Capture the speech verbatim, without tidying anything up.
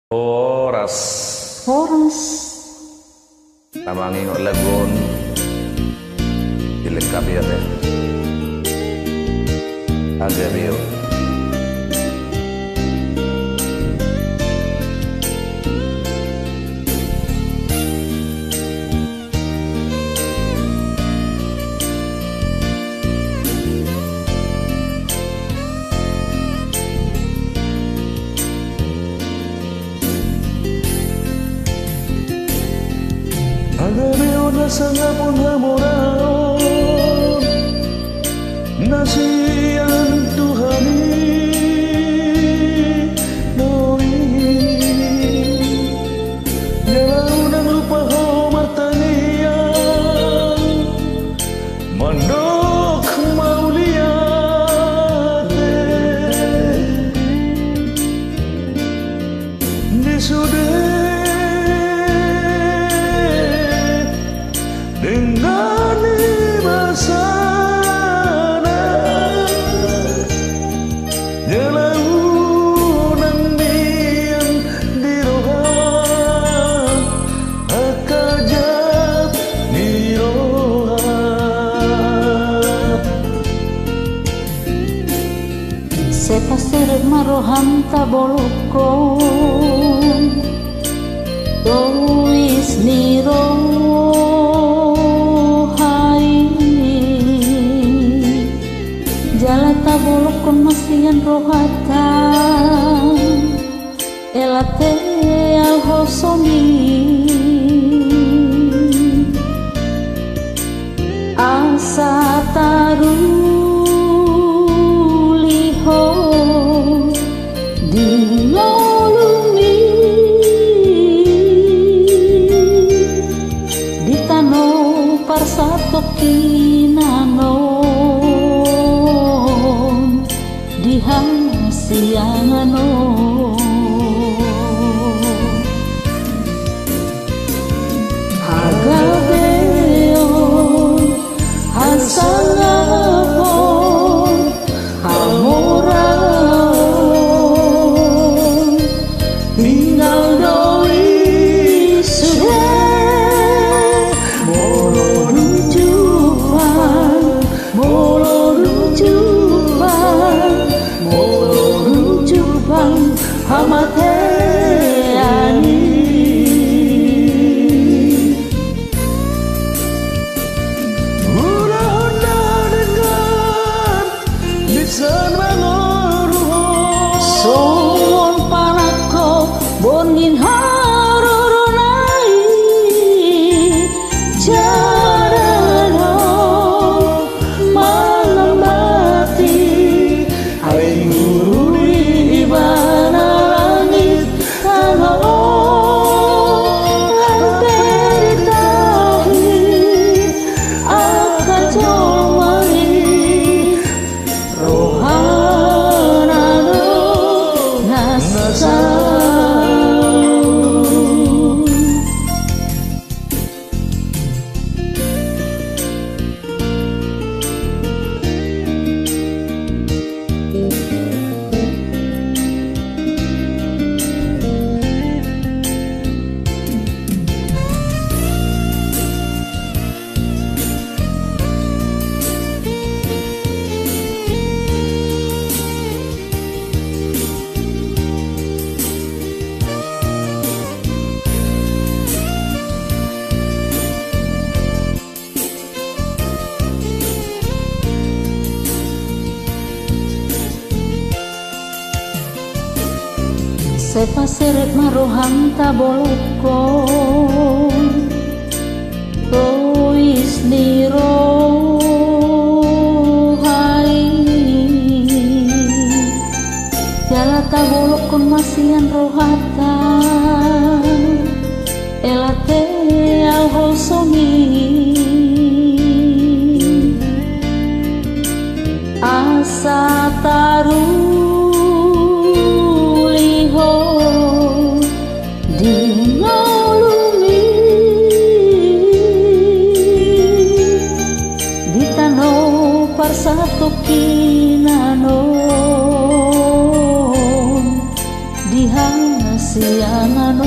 Horas. Horas. Na mangingot lagu on dilengkapi ate. Agabeo. Agabeo na sangap on hamoraon na sian Tuhan i do i. Jala unang lupa ho martangiang mandok mauliate di sude denggan ni basana. Jala unang mian di roha angka jat ni roha. Sai paseret ma rohanta bolongkon tois ni roha i. Jala tabolongkon ma sian rohanta, ela teal hosom i. Asa taruli ho di ngolu i, di tano parsatongkinan on, di hasiangan on. Hagabeon, hasangapon, hamoraon, tinggal do i sude. Molo dung jumpang, molo dung jumpang, molo dung jumpang hamatean i. Ulaon na denggan, dison mangoruhon. Songon panangko borngin haroro na i, jala do mangambati, ai ngurui ibana langit tano on, ate ditahi angka jolma i, rohana do na saut. Sai paseret ma rohanta bolongkon tois ni roha i. Jala tabolongkon ma sian rohanta, ela teal hosom i, asa taruli ho di ngolu i, di tano parsatongkinan on, di hasiangan Siangan